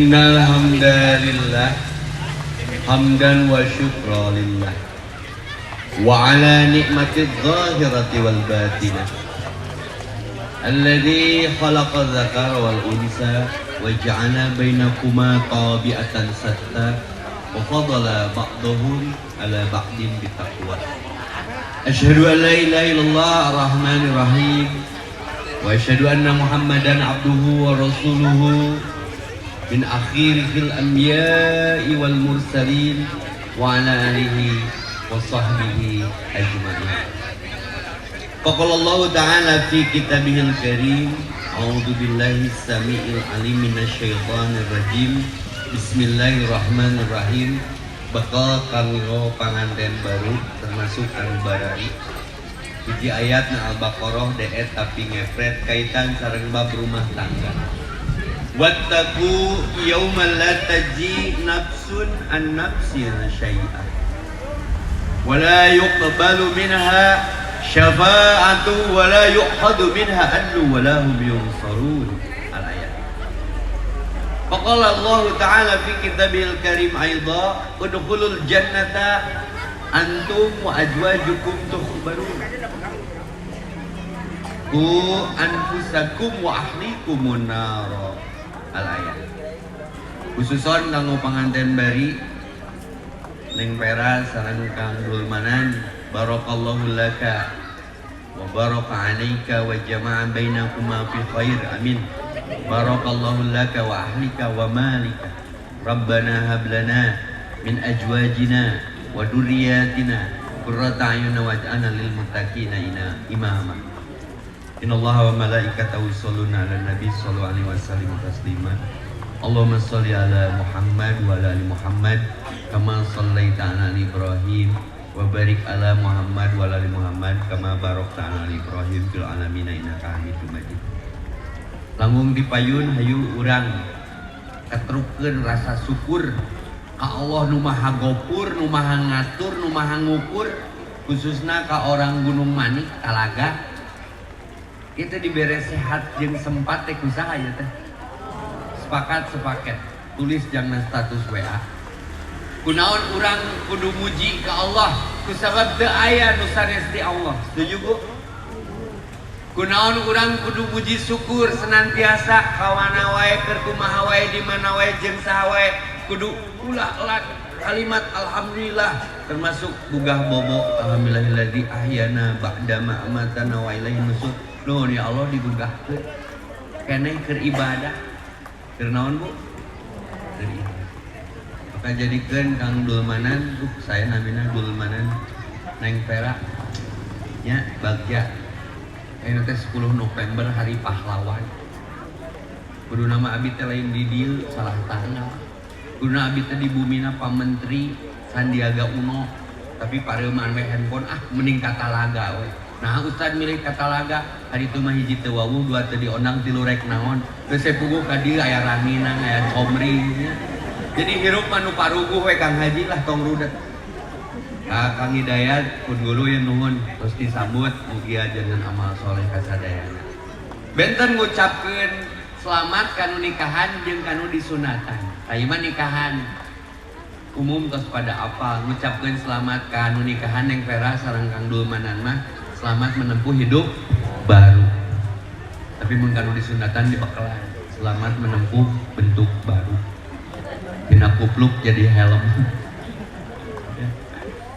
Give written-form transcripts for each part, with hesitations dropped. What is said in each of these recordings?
Alhamdulillah hamdan wa syukra lillah wa ala ni'mati dhahirati wal batinah alladhi khalaqa dzakara wal unsa wa ja'ala bainakuma tabi'atan satta wa fadala ba'dahum ala ba'din bitaqwa. Asyhadu an la ilaha illallah ar-rahmanir rahim wa asyhadu anna Muhammadan abduhu wa rasuluhu min akhiril anbiya'i wal mursalin wa ala alihi wa sahbihi ajma'in. Faqala Allah Ta'ala fi kitabihil karim, a'udzu billahi samiil alim minasyaitonir rajim. Bismillahirrahmanirrahim. Bakal kanggo panganten baru termasuk anu barari. Hiji ayat na Al-Baqarah deet tapi ngepret kaitan sareng bab rumah tangga. Wattaqu yauman la tajzi nafsun an nafsin syai'a wa la yuqbalu minha syafa'atu wa la yu'khadhu minha adlu wa la hum yunsarun. Al-ayat. Faqala Allah Ta'ala fi kitabil karim aidha, udkhulul jannata antum wa azwajukum tuhbarun. Qu anfusakum wa ahlikumun nar. Al-ayat. Khususon kanggo panganten bari Neng Pera sareng Kang Dulmanan, barakallahu laka wa baraka alaika wa jama'a bainakuma fi khair, amin. Barakallahu laka wa ahlika wa malika. Rabbana hab lana min azwajina wa dzurriyyatina qurrata a'yun waj'alna lil muttaqina imama. Innallaha wa malaikatahu yusholluna 'alan nabi sallallahu alaihi wasallam taslima. Allahumma sholli ala Muhammad wa ala ali Muhammad kama shallaita ala ali Ibrahim wa barik ala Muhammad wa ala ali Muhammad kama barakta ala ali Ibrahim fil alamin innaka Hamidum Majid. Langkung dipayun, hayu urang ketrukeun rasa syukur ka Allah nu Maha Gopur, nu Maha Ngatur, nu Maha Ngukur, khususna ka orang Gunung Manik, Talaga. Kita dibere sehat jeung sempat teh kusaha ya teh? Sepakat, sepaket. Tulis jangan status WA. Kunaon urang kudu muji ke Allah? Kusabab teu aya nu sanes ti Allah. Setuju, Bu? Kunaon urang kudu muji syukur senantiasa, kawana wae, keur kumaha wae, di mana wae, jeung saha wae, kudu ulah elat kalimat alhamdulillah, termasuk gugah bobo, alhamdulillahilladzi ahyana ba'da ma amatana wa ilaihi nusur. Nuhun ya Allah digugahkeun keneh keur ibadah. Keur naon, Bu? Keur ibadah. Maka jadikeun Kang Dulmanan, saya namina Dulmanan, Neng Pera nya bagja. Ayeuna teh 10 November, hari pahlawan. Kudu nama abi teh lain di dieu, salah tanggal. Kudu abi teh di bumina Pak Menteri Sandiaga Uno, tapi pareuman we handphone, ah mending ka Talaga we. Nah, Ustad milih ka Talaga, hari itu mah hiji teu wawuh, dua teu diondang, tilu rek naon. Geus saya puguh ka dieu aya ranginang, aya comri nya. Jadi hirup mah nu paruguh we, Kang Haji lah, tong rudet. Ka Kang Hidayat pun guru yang nuhun terus disambut, mugia jangan amal soleh kasadayana. Benten ngucapkeun selamat kanu nikahan jeung kanu disunatan. Ayeuna mah nikahan umum tos pada apa, ngucapkeun selamat kanu nikahan Neng Vera sareng Kang Dulmanan mah selamat menempuh hidup baru. Tapi mun kanu disunatan dibekalan selamat menempuh bentuk baru. Dina kupluk jadi helm.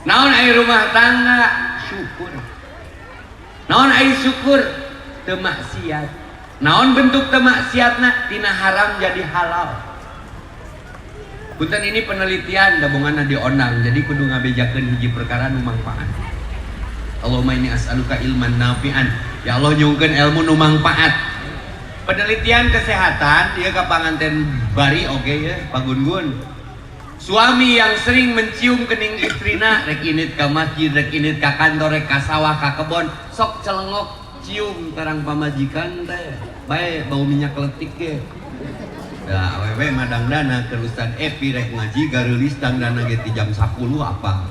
Naon ari rumah tangga? Syukur. Naon ari syukur? Teu maksiat. Naon bentuk teu maksiatna? Tina haram jadi halal. Punten, ini penelitian gabungan diondang, jadi kudu ngabejakeun hiji perkara nu mangfaat. Allahumma inni as'aluka ilman nafi'an. Ya Allah, nyungkeun ilmu nu mangfaat. Penelitian kesehatan dia ka panganten bari oke ya, Pak Gun-Gun. Suami yang sering mencium kening istrina, rek indit ka masjid, rek indit ka kantor, rek ka sawah, ka kebon, sok celengok cium terang pamajikan teh. Bae bau minyak kletik ge. Da awewe mah dangdana keur Ustad Epi rek ngaji gareulis, dangdana ge ti jam 10 apa.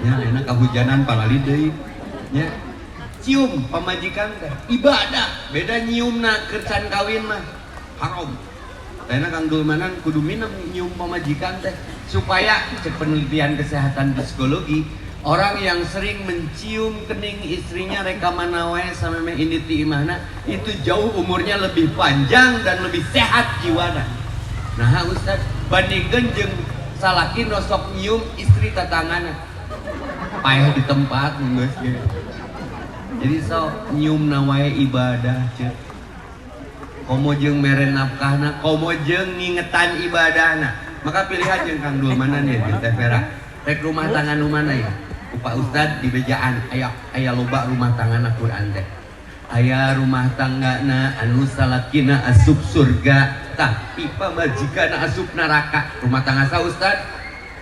Ya enak kahujanan palali deui. Nya cium pamajikan teh ibadah, beda nyiumna keur can kawin mah haram. Karena Kang Dulmanan kudu minum nyium pamajikan teh supaya cek penelitian kesehatan psikologi, orang yang sering mencium kening istrinya rek ka mana wae samemeh indit ti imahna itu jauh umurnya lebih panjang dan lebih sehat jiwana. Nah Ustaz, bandingkan jeung salaki nu sok nyium istri tatanggana, paeh di tempat geus ge. Jadi sok nyium wae ibadah cek. Komo jeung mere nafkahna, komo jeung ngingetan ibadahna. Maka pilihan jeung Kang Dulmanan ya jeung Teh Vera. Rek rumah tangga nu mana ya? Ku Pak Ustad di bejaan aya aya loba rumah tangga na Quran teh. Aya rumah tanggana anu salakina asup surga tapi pamajikanna asup neraka. Rumah tangga sa Ustad?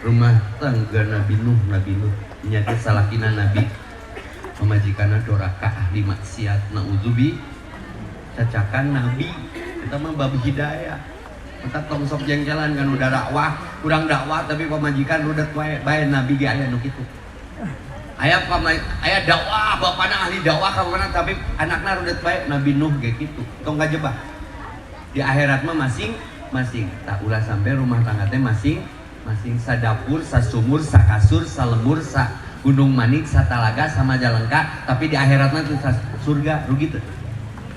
Rumah tangga Nabi Nuh, Nabi Nuh. Nya teh salakina nabi, pamajikanna doraka ahli maksiat, naudzubi. Cacakan nabi kita mah bab hidayah. Kita tong sok jengkelan kan udah dakwah, kurang dakwah tapi pamajikan rudet wae, bae nabi ge aya nu kitu. Aya pama aya dakwah, bapana ahli dakwah ka mana tapi anakna rudet wae, Nabi Nuh ge kitu. Tong kajebak. Di akhirat mah masing-masing. Tak ulah sampai rumah tangga teh masing-masing sadapur, sasumur, sakasur, salembur, sa gunung manik, satalaga, sama Majalengka, tapi di akhirat mah tuh surga, rugi teu.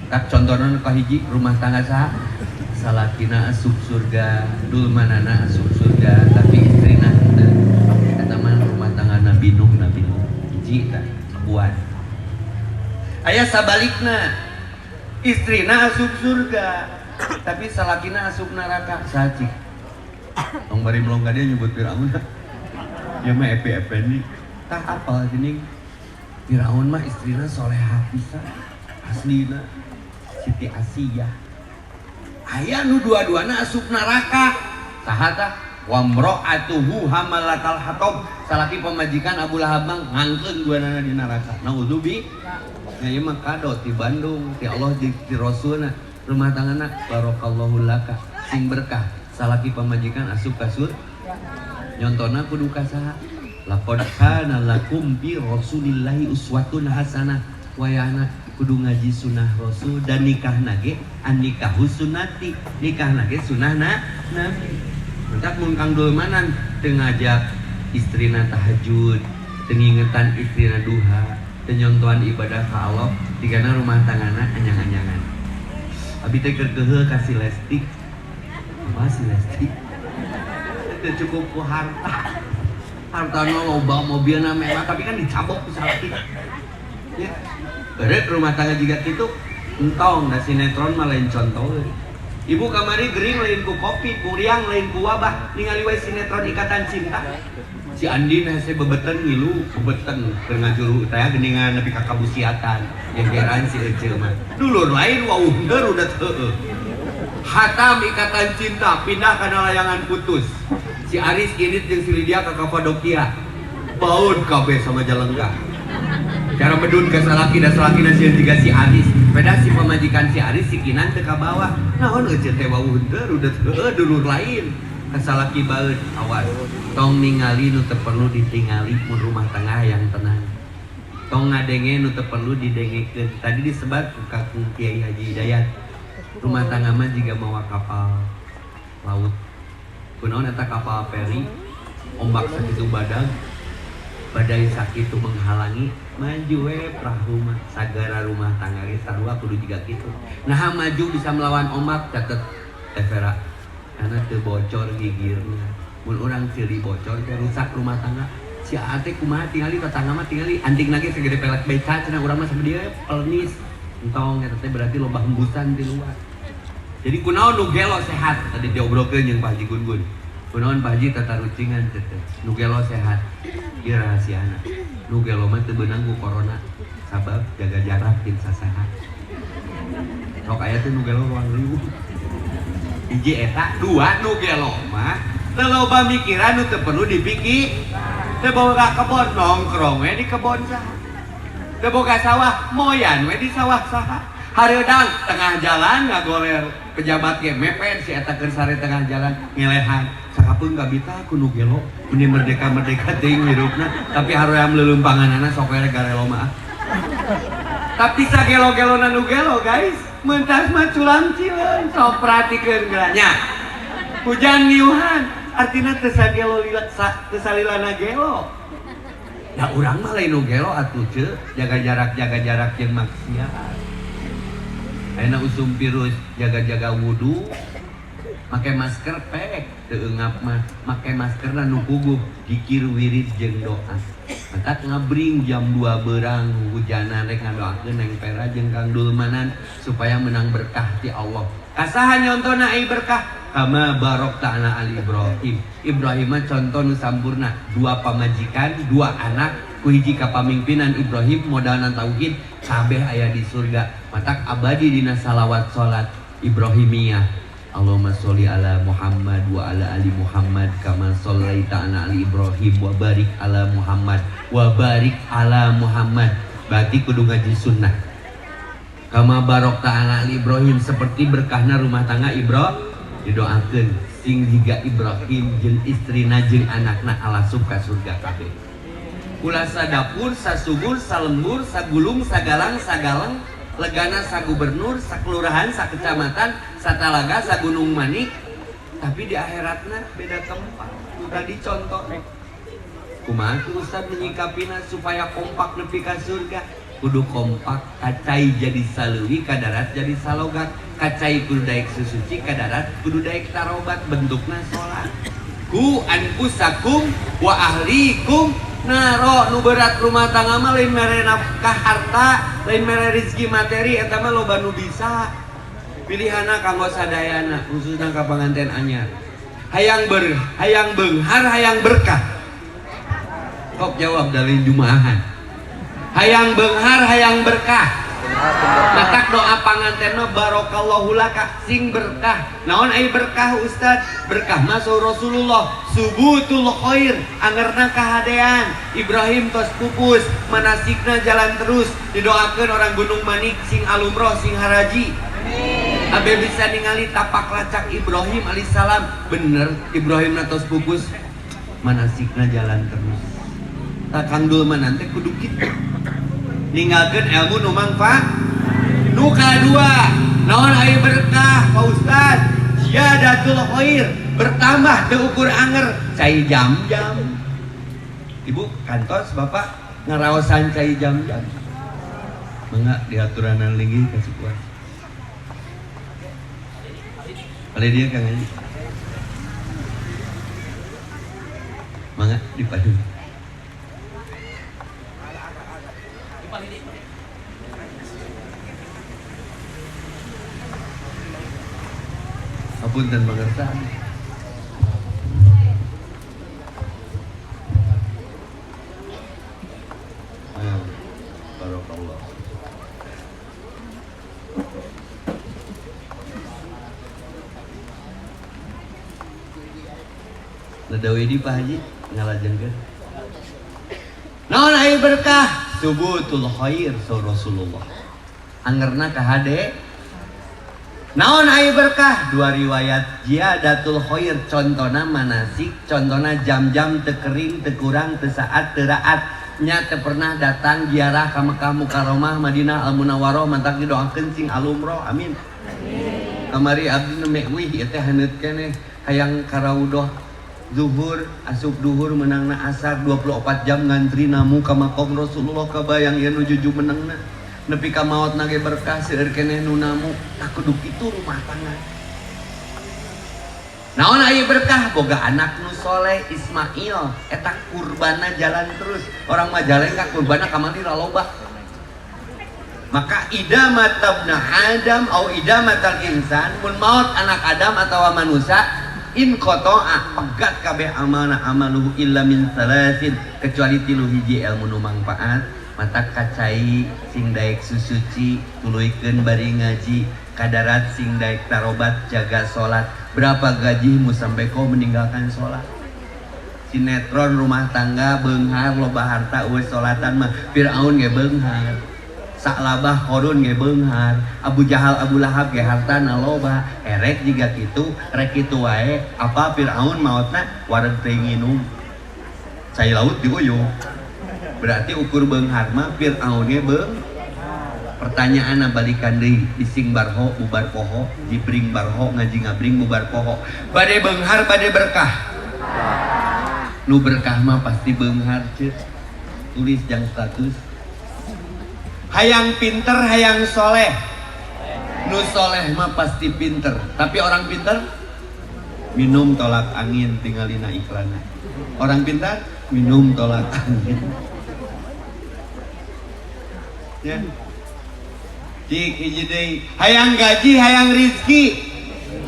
Tak contohna nu kahiji rumah tangga saha? Salakina asup surga, dulmanana asup surga, tapi istrina henteu. Eta mah rumah tangga Nabi Nuh, Nabi Nuh. Hiji tah, buat. Aya sabalikna. Istrina asup surga, tapi salakina asup neraka. Saha cik? Tong bari melong ka dia nyebut Firaun. Ya mah epi nih. Tah apal geuning. Firaun mah istrina soleha pisan. Aslina Siti Asiyah. Aya nu dua-duana asup neraka. Saha tah? Wamra'atuhu hamalatal hatab. Salaki pamajikan Abu Lahab mah ngangkeun duanana di neraka. Naudzubi. Ya ieu mah kado ti Bandung, ti Allah ti Rasulna. Rumah tanggana barakallahu laka, sing berkah. Salaki pamajikan asup ka surga. Nyontona kudu ka saha? Laqad kana lakum fi Rasulillahi uswatun hasanah. Wayahna kudu ngaji sunah Rasul dan nikah nage an nikahu sunnati, nikah nage sunah na nabi. Mentak mun Kang Dulmanan teu ngajak istrina tahajud, teu ngingetan istrina duha, teu nyontohan ibadah ka Allah, tigana rumah tanggana anyang-anyangan. Abi teh keur keuheul ka si Lesti. Apa si Lesti? Teu cukup ku harta. Hartana loba, mobilna mewah, tapi kan dicabok ku salaki. Ya. Beret rumah tangga juga gitu, entong da sinetron mah lain contoh. Ibu kamari gering lain ku kopi, ku riang lain ku wabah, ningali we sinetron Ikatan Cinta. Si Andin hese bebeten ngilu, bebeten keur ngajuru teh geuningan nepi ka kabusiatan. Gegeran si Ece mah. Dulur lain wauh henteu udah heueuh. Hatam Ikatan Cinta pindah kana layangan putus. Si Aris indit jeung si Lydia ka Kapadokia. Baun kabeh sama Jalengka. Cara medun ke salaki da salakina sieun jiga si Aris. Beda si pamajikan si Aris si Kinan teu ka bawah. Naon euceut teh wawuh henteu rudet heueuh dulur lain. Ka salaki baeud awas. Tong ningali nu teu perlu ditingali mun rumah tangga yang tenang. Tong ngadenge nu teu perlu didengekeun. Tadi disebat ku Kakung Kiai Haji Hidayat. Rumah tangga mah jiga mawa kapal laut. Kunaon eta kapal feri ombak sakitu badag, badai sakitu menghalangi, maju we perahu mah. Sagara rumah tangga ge sarua kudu jiga kitu. Nah maju bisa melawan ombak, catet Teh Vera, karena teu bocor gigirna. Mun urang ceuli bocor teh rusak rumah tangga. Si ate kumaha tingali tetangga mah tingali anting lagi segede pelek beca cenah, urang mah sama dia pernis. Entong eta teh berarti loba hembusan di luar. Jadi kunaon nu gelo sehat tadi diobrolkeun jeung Pak Haji Gun Gun. Kunaon Pak Haji tata rucingan teh nu gelo sehat. Ieu rahasiana. Nu gelo mah teu beunang ku corona sabab jaga jarak jeung sasaha. Sok aya teh nu gelo ruang riuh. Hiji eta, dua nu gelo mah teu loba mikiran nu teu perlu dipikir. Teu boga kebon nongkrong we di kebon saha. Teu boga sawah moyan we di sawah saha. Hareudang tengah jalan ngagoler pejabat ge mepet si eta keur sare tengah jalan ngelehan. Sakapeung kabita ku nu gelo meni merdeka-merdeka teuing hirupna tapi haroyam leuleumpanganana sok we garelo mah. Tapi sagelo-gelona nu gelo guys, mentas mah culang cileun sok perhatikeun geura nya. Hujan ngiuhan artina teu sagelo lila teu salilana gelo. Da urang mah lain nu gelo atuh ceu, jaga jarak jeung maksiat. Ayeuna usum virus jaga-jaga wudu, make masker pek teu eungap mah, make maskerna nu puguh dikir wirid jeung doa. Matak ngabring jam 2 beurang hujanan rek ngadoakeun Neng Pera jeung Kang Dulmanan supaya menang berkah ti Allah. Kasaha nyontona ai berkah? Kama barokta ala ali Ibrahim. Ibrahim mah contoh nu sampurna, 2 pamajikan, 2 anak, ku hiji kapamimpinan Ibrahim modalna tauhid kabeh aya di surga. Matak abadi dina salawat salat Ibrahimiyah. Allahumma sholli ala Muhammad wa ala ali Muhammad kama shallaita ala ali Ibrahim wa barik ala Muhammad wa barik ala Muhammad. Berarti kudu ngaji sunnah. Kama barokta ala ali Ibrahim, seperti berkahna rumah tangga Ibrahim didoakeun sing jiga Ibrahim jeung istrina jeung anakna alasup ka surga kabeh. Ulah sadapur, sasubur, salembur, sagulung, sagalang, sagaleng, legana sagubernur, sakelurahan, sakecamatan, satalaga, sagunung manik, tapi di akhiratna beda tempat. Itu tadi contoh. Kumaha tuh Ustaz menyikapina supaya kompak nepi ka surga? Kudu kompak, kacai jadi saleuwi, kadarat jadi salogak, kacai kudu daek susuci, kadarat kudu daek tarobat, bentukna salat. Ku anfusakum wa ahlikum naro. Nu berat rumah tangga mah lain mere nafkah harta, lain mere rezeki materi, eta mah loba nu bisa. Pilihana kanggo sadayana, khususna ka panganten anyar. Hayang ber, hayang beunghar, hayang berkah. Kok jawab dari jumaahan. Hayang beunghar, hayang berkah. Matak doa panganten mah barakallahu laka, sing berkah. Naon ai berkah Ustaz? Berkah mah saur Rasulullah, subutul khair, angerna kahadean. Ibrahim tos pupus, manasikna jalan terus, didoakeun orang Gunung Manik sing alumroh sing haraji. Abe bisa ningali tapak lacak Ibrahim alaihissalam. Bener Ibrahim na tos pupus, manasikna jalan terus. Tak Kang Dulman teh kudu kitu. Ninggalkeun ilmu nu mangfaat. Nu kadua, naon ai berkah Pak Ustaz? Ziyadatul khair, bertambah teu ukur anger, cai jam-jam. Ibu kantos bapak ngaraosan cai jam-jam. Mangga diaturanan linggih ka sukuan. Oleh dia Kang Haji. Mangga dipadu. Apunten pangersa. Barakallah. Ladawi di Pak Haji ngalajengkeun. Naon ai berkah? Subutul khair saur Rasulullah. Angerna ka hade. Naon ai berkah? Dua riwayat ziyadatul khair, contona manasik, contona jam-jam teu kering, teu kurang, teu saat, teu raat. Nya teu pernah datang ziarah ka Mekah Mukarramah, Madinah Al Munawwarah, mantak didoakeun sing alumroh. Amin. Kamari abdi nu wih ieu teh haneut keneh hayang karaudoh zuhur, asup duhur menangna asar 24 jam ngantri namu ka makom Rasulullah, kabayang ieu nu juju menangna. Nepi ka maot nage berkah seueur keneh nu namu. Tah kudu kitu rumah tangga. Naon aya berkah? Boga anak nu soleh Ismail, eta kurbana jalan terus. Orang Majalengka kurbana kamari raloba. Maka idamatabna Adam au idamatal insan, mun maot anak Adam atawa manusia in qata'a pegat kabeh amanah amaluhu illa min salasin, kecuali tilu hiji ilmu nu mangfaat. Mata kacai sing daek susuci, tuluykeun bari ngaji, kadarat sing daek tarobat, jaga salat. Berapa gajimu sampai kau meninggalkan salat? Sinetron rumah tangga beunghar loba harta eueuh salatan mah. Firaun ge beunghar, Saklabah Qarun ge beunghar, Abu Jahal Abu Lahab ge hartana loba. Erek jiga kitu, rek kitu wae. Apa Firaun maotna wareg teu nginum cai laut diuyuh. Berarti ukur beunghar mah Firaun ge beung. Pertanyaan balikan deui bising barho bubar poho, jibring barho ngaji ngabring bubar poho. Bade beunghar bade berkah. Nu berkah mah pasti beunghar ceuk. Tulis jang status. Hayang pinter hayang soleh. Nu soleh mah pasti pinter. Tapi orang pinter minum tolak angin tinggalina iklana. Orang pintar minum tolak angin. Ya. Cik hiji deui, hayang gaji hayang rizki.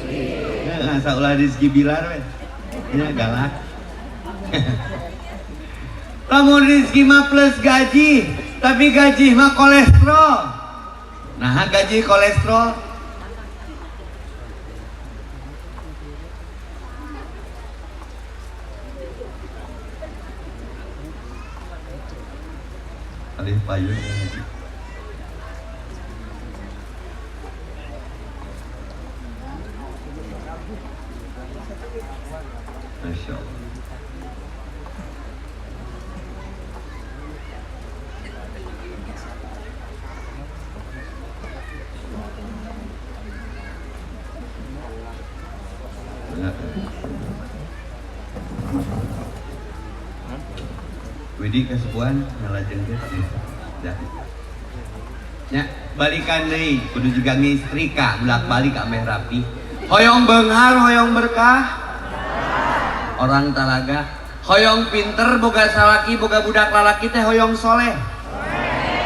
Heeh, saulah rizki bilar we. Ya galak. Lamun rizki mah plus gaji, tapi gaji mah kolesterol. Nah, gaji kolesterol. Alih payun ngaji. Masya Allah. Widi kesepuan ngalajengkeun ya. Ya, balikan deui kudu juga ngistrika bolak-balik ameh rapi. Hoyong beunghar, hoyong berkah. Orang talaga hoyong pinter boga salaki boga budak lalaki teh hoyong soleh.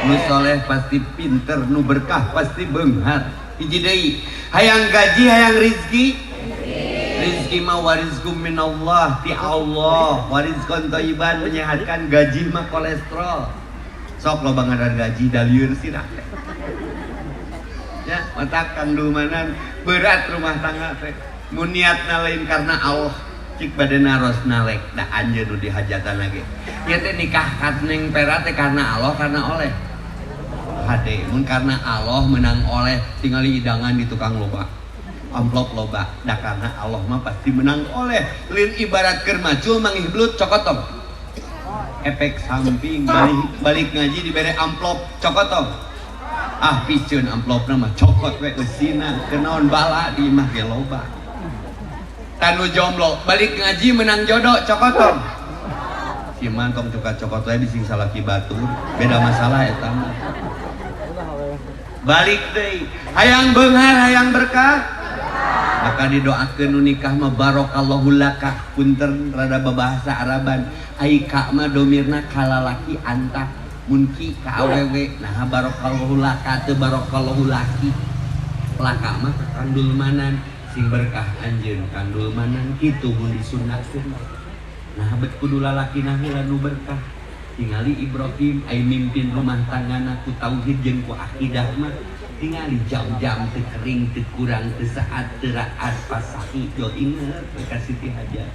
Nu soleh pasti pinter, nu berkah pasti beunghar. Hiji deui, hayang gaji hayang rizki. Rizki mah warizkum minallah ti Allah, warizkon thayyiban menyehatkan, gaji mah kolesterol. Sok loba ngaran gaji dalieur sirah teh. Ya, matak kangdumanan berat rumah tangga teh. Mun niatna lain karena Allah, cik bade naros nalek da anjeun nu dihajatan lagi. Ieu teh nikah ka Neng Pera teh karena Allah karena oleh. Hade mun karena Allah menang oleh tingali hidangan di tukang loba. Amplop loba, da karena Allah mah pasti menang oleh. Lin ibarat keur macul manggih belut cokotong. Efek samping balik ngaji dibere amplop cokotong. Ah piceun amplopna mah cokot we eusina kenaon bala di imah ge loba. Tanu jomblo balik ngaji menang jodoh cokotong. Si mantong cokot-cokot we bising salaki batur, beda masalah eta mah. Balik deui, hayang beunghar hayang berkah. Maka didoakeun nu nikah mah barakallahu laka, punten rada babahasa Araban. Ai ka mah domirna ka lalaki anta, mun ki ka awewe. Nah barakallahu laka teu barakallahu laki. Laka mah ka kandulmanan, sing berkah anjeun kandulmanan kitu mun disunatkeun. Nah bet kudu lalakina heula nu berkah. Tingali Ibrahim ai mimpin rumah tanggana ku tauhid jeung ku akidah mah. Tingali jam-jam teu kering teu kurang teu saat teu raat pasahi jo inget ka Siti Hajar.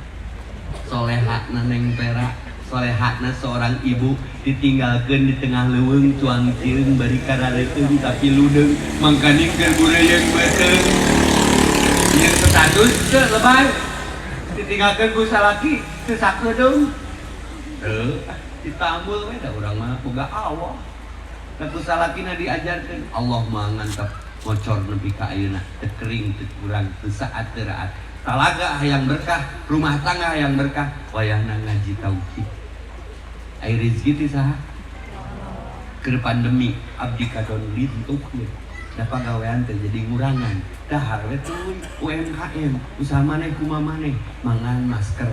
Solehana Neng Pera, solehana seorang ibu ditinggalkeun di tengah leuweung cuang ciung bari karareuteung tapi ludeung mangkaning keur bureuyeung beuteung. Ieu status teu lebay. Ditinggalkeun ku salaki teu sakedeung. Teu ditambul we da urang mah boga Allah. Nah ku salakina diajarkeun Allah mah ngantep ngocor nepi ka ayeuna teu kering teu kurang teu saat teu raat. Talaga hayang berkah, rumah tangga hayang berkah, wayahna ngaji tauhid. Ai rezeki teh saha? Keur pandemi abdi kadon lintuh ye. Da pagawean teh jadi ngurangan. Dahar we tuluy UMKM, usaha maneh kumaha maneh, mangan masker,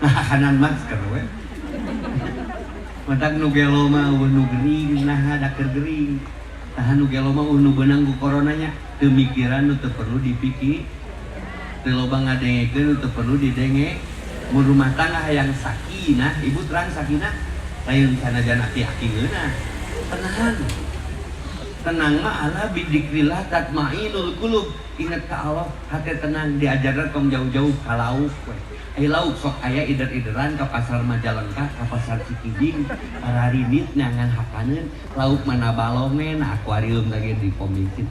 ngahakanan masker we. Matak nu gelo mah eueuh nu gering, naha da keur gering. Tahan nu gelo mah eueuh nu beunang ku coronanya, teu mikiran nu teu perlu dipikir. Teu loba ngadengekeun nu teu perlu didenge. Mun rumah tangga hayang sakinah, ibu terang sakinah, lain sanajan aki-aki ngeunah. Tenang. Tenang mah ala bidzikrillah tatmainul qulub. Ingat ka Allah, hati tenang diajarna tong jauh-jauh ka lauk we. Ai lauk sok aya ider-ideran ka pasar Majalengka, ka pasar Cikijing, pararinit nyangan hakaneun, lauk mana balonge, nah akuarium lagi di pom bensin.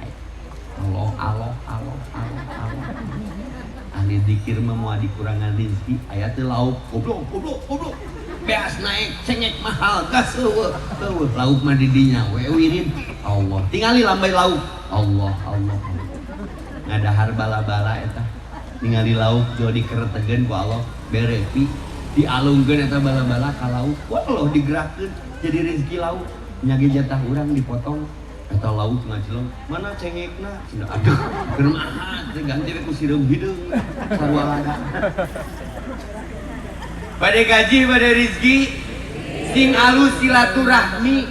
Allah, Allah, Allah, Allah, Allah. Ahli zikir mah moal dikurangan rezeki, aya teh lauk goblok, goblok, goblok. Beas naik, cengek mahal, gas eueuh. Eueuh, lauk mah di dinya we wirid. Allah. Tingali lambai lauk. Allah, Allah. Ngadahar bala-bala eta. Ningali lauk jol dikeretegeun ku Allah, bere pi dialungkeun eta bala-bala ka lauk. Wallah digerakkeun jadi rezeki lauk. Nyage jatah urang dipotong eta lauk ngajlong. Mana cengekna? Cenah aduh, keur maha teh ganti we ku sireum hideung sarua laga. Bade gaji, bade rezeki, sing alus silaturahmi.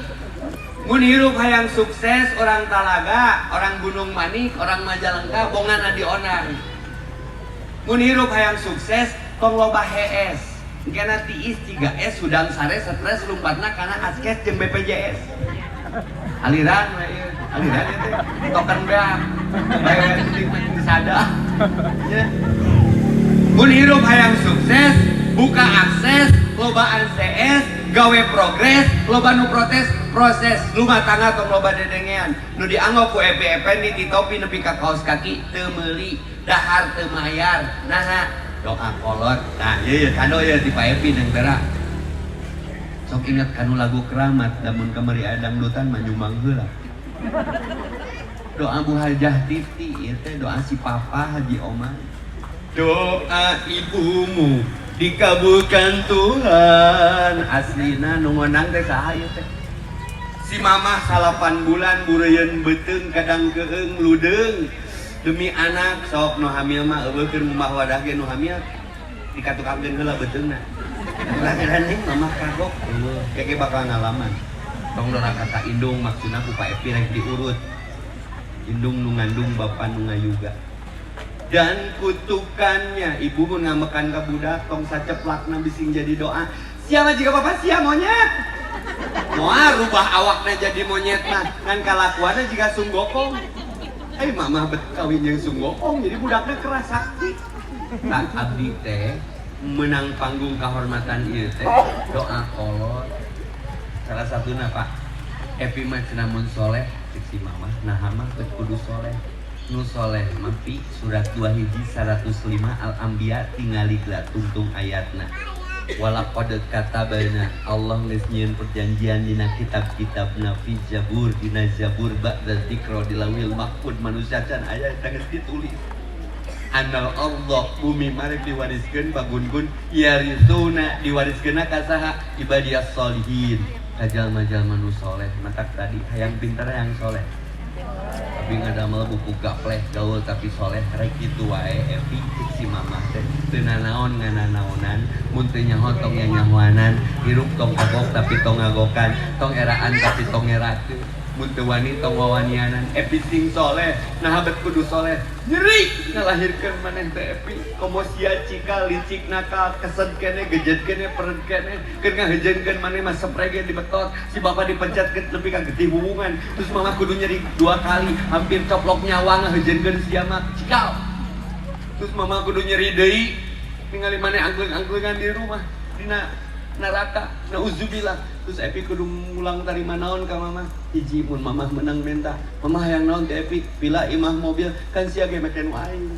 Mun hirup hayang sukses, orang Talaga, orang Gunung Manik, orang Majalengka, bongan adi onang. Mun hirup hayang sukses, tong loba hees. Engkena tiis 3 S hudang sare stres lumpatna kana askes jeung BPJS. Aliran we ieu, aliran ieu teh token beak. Bae we sada. Ya. Mun hirup hayang sukses, buka akses, lobaan CS, gawe progres, loba nu protes, proses, rumah tangga tong loba dedengean. Nu dianggo ku Epi Ependi ti topi nepi ka kaos kaki teu meuli, dahar teu mayar. Naha doa kolot. Nah, ieu ieu kado ieu ti Pak Epi nang tera. Sok ingat kanu lagu Keramat, lamun kamari aya dangdutan mah nyumbang heula. Doa Bu Hajah Titi ieu teh doa si Papa Haji Omar. Doa ibumu dikabulkan Tuhan. Aslina nu ngonang teh saha ieu teh? Si mamah 8 bulan bureyeun beuteung kadang keung ludeung demi anak. Sok nu hamil mah eueuh keur ngumbah wadah ge nu hamil dikatukangkeun heula beuteungna. Lahiran nih mamah kagok eueuh keke bakal ngalaman. Tong doraka ka indung maksudna ku Pak Epi rek diurut. Indung nu ngandung bapa nu ngayuga. Dan kutukannya ibu mun ngambekan ka budak tong saceplakna bising jadi doa. Sia mah jiga bapak sia monyet. Moal rubah awakna jadi monyet mah ngan kalakuanna jiga sunggokong. Eh mamah bet kawin jeung sunggokong jadi budakna keras sakti. Tak abdi teh menang panggung kehormatan ieu teh doa kolot. Salah satuna Pak Epi mah cenah mun soleh cek si mamah naha mah teu kudu soleh. Nu soleh mah pi surat 2 hiji 105 Al-Anbiya tingali tungtung ayatna. Walaqad katabna, Allah geus nyieun perjanjian dina kitab-kitabna fi Zabur, dina Zabur ba'da dzikra di Lauhil Mahfud manusia can aya eta geus ditulis. Anal Allah bumi marek diwariskeun bagun-gun yarisuna diwariskeunna ka saha ibadiyas solihin ka jalma-jalma nu soleh. Matak tadi hayang pintar hayang soleh. Tapi ngadamel buku gapleh gaul tapi soleh rek kitu wae Epi cek si mamah teh teu nanaon ngananaonan mun teu nyaho tong nyanyahoanan hirup tong kagok tapi tong ngagokan tong eraan tapi tong ngerakeun mun teu wani tong wawanianan. Epi sing soleh naha bet kudu soleh nyeri ngalahirkeun maneh teh Epi komo sia cikal licik nakal kesed kene gejet kene pered kene keur ngahejeunkeun maneh mah sprege dibetot si bapak dipencet ke nepi ka getih hubungan terus mama kudu nyeri 2 kali hampir coplok nyawa ngahejeunkeun sia mah cikal terus mama kudu nyeri deui ningali maneh angkleng-angklengan di rumah dina neraka nauzubillah. Terus Epi kudu ngulang tarima naon ka mama hiji mun mama menang menta mama hayang naon teh Epi pila imah mobil kan sia ge make nu aing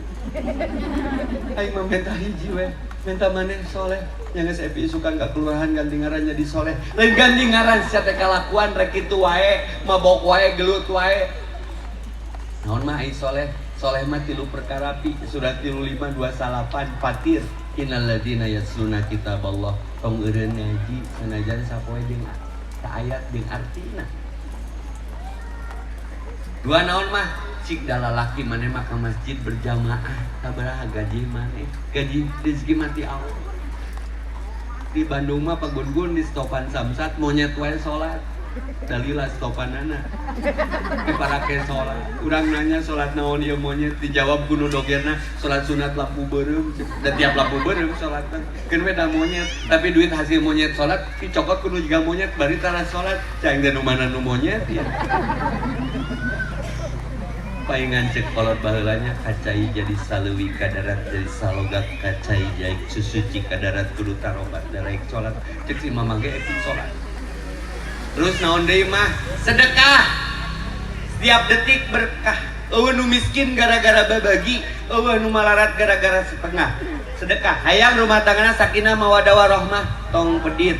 aing mah menta hiji we menta maneh soleh nya geus Epi isukan ka kelurahan ganti ngaran jadi soleh lain ganti ngaran sia teh kalakuan rek kitu wae mabok wae gelut wae naon mah ai soleh soleh mah 3 perkara pi surat 35 29 Fatir innal ladzina yasluna kitaballah tong eureun ngaji sanajan sapoe jeung saayat jeung artina. Dua naon mah cik dalalaki maneh mah ka masjid berjamaah sabaraha gaji maneh gaji rezeki mati Allah. Di Bandung mah pagun-gun di stopan Samsat monyet wae salat dalila stopanana diparake salat urang nanya salat naon ieu monyet dijawab ku nu dogerna salat sunat lampu beureum dan tiap lampu beureum salatna keun we da monyet tapi duit hasil monyet salat dicokot ku nu jiga monyet bari tara salat cang teh nu mana nu monyet ya paingan cek kolot baheulanya kacai jadi saleuwi kadarat jadi salogak kacai jaik susuci kadarat kudu tarobat daraik salat cek si mamah ge epi salat. Terus naon deui mah sedekah setiap detik berkah. Eueuh nu miskin gara-gara babagi, eueuh nu malarat gara-gara setengah. Sedekah. Hayang rumah tanggana sakinah mawadah warahmah, tong pedit.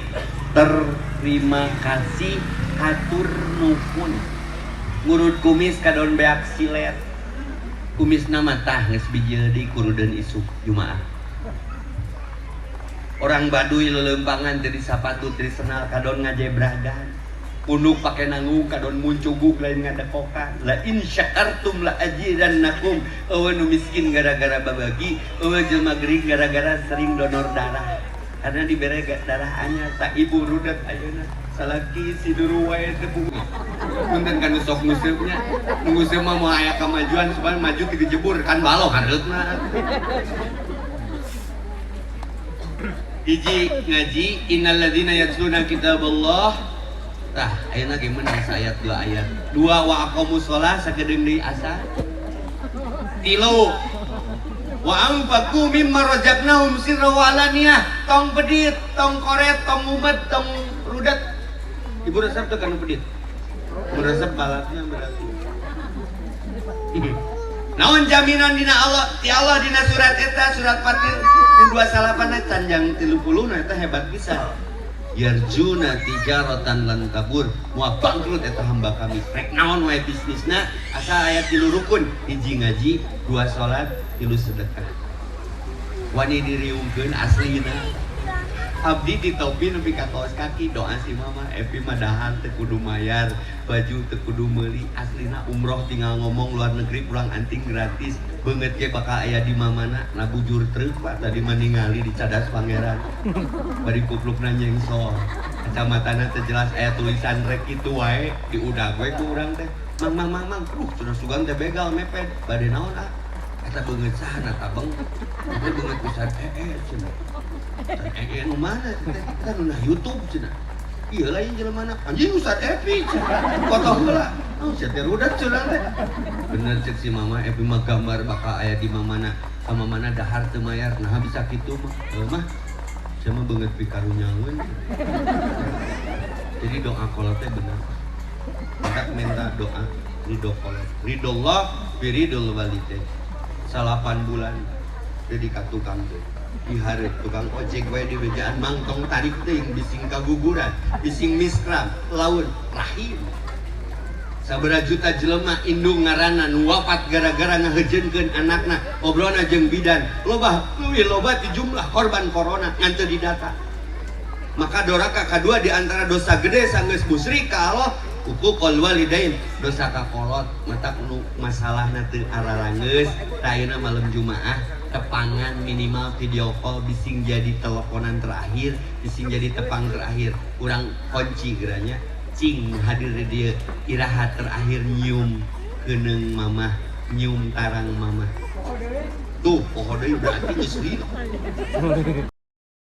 Terima kasih, hatur nuhun. Ngurut kumis kadon beak silet. Kumisna mah tah geus bijil deui kurudeun isuk Jumaah. Orang Baduy lelempangan dari sapatu dari senal kadon ngajebragan. Punuk pake nanggung kadon muncugug lain ngadekokan. La in syakartum la azidannakum. Euweuh nu miskin gara-gara babagi, euweuh jelema gering gara-gara sering donor darah. Karena dibere darah anyar tak ibu rudet ayeuna. Salaki siduru wae teu bunga. Punten kan sok nguseupnya. Nu nguseup mah moal aya kamajuan supaya maju digejebur kan balo hareutna. Hiji ngaji innalladzina yatluna kitaballah. Tah ayeuna ge meunang saayat dua ayat. Dua wa aqamus shalah sakedeung deui asa. Tilu wa anfaqu mimma razaqnahum sirra wa alaniyah. Tong pedit, tong koret, tong ngumet, tong rudet. Ibu resep teu kana pedit. Meresep balatna berarti. Naon jaminan dina Allah? Ti Allah dina surat eta surat Fatir nu 29 canjang 30 na eta hebat pisan. Yarjuna tijaratan lan tabur, moal bangkrut eta hamba kami. Rek naon wae bisnisna asal aya 3 rukun, hiji ngaji, 2 salat, 3 sedekah. Wani diriungkeun aslina. Abdi ditopi nepi ka kaos kaki doa si mama Epi mah dahar teu kudu mayar, baju teu kudu meuli, aslina umroh tinggal ngomong luar negeri pulang anting gratis, beungeut ge bakal aya di mamana, na bujur truk Pak tadi mah ningali di Cadas Pangeran. Bari kuplukna nyengsol. Kacamatana teu jelas aya tulisan rek kitu wae diudag we ku urang teh. Mang mang mang mang, duh cenah sugan teh begal mepet. Bade naon ah? Eta beungeut saha na tabeng? Eta beungeut Ustad ee cenah. Nu mana teh? Eta nu na YouTube cenah. Ieu lain jelema na. Anjing Ustad Epi cenah. Foto heula. Oh, sia teh rudet cenah teh. Bener cek si mama Epi mah gambar bakal aya di mamana. Ka mamana dahar teu mayar. Naha bisa kitu mah. Heuh mah. Sia mah beungeut pikarunyaeun. Jadi doa kolot teh bener. Kita minta doa ridho kolot. Ridho Allah bi ridhol walidain. 8 bulan jadi ka tukang teh. Dihareup tukang ojek wae di bejaan mangtong tarik teuing bising kaguguran, bising miskram, laun rahim. Sabaraha juta jelema indung ngaranna nu wafat gara-gara ngaheujeunkeun anakna, obrolna jeung bidan, loba leuwih loba ti jumlah korban corona ngan teu didata. Maka doraka kadua di antara dosa gede sanggeus musyrik ka Allah, uququl walidain, dosa ka kolot, mata nu masalahna teu ararangeus, tah ayeuna malam Jumaah tepangan minimal video call bising jadi teleponan terakhir, bising jadi tepang terakhir. Urang kunci geranya cing hadir di dieu iraha terakhir nyium keuneung mamah, nyium tarang mamah. Tuh poho deui berarti geus lila.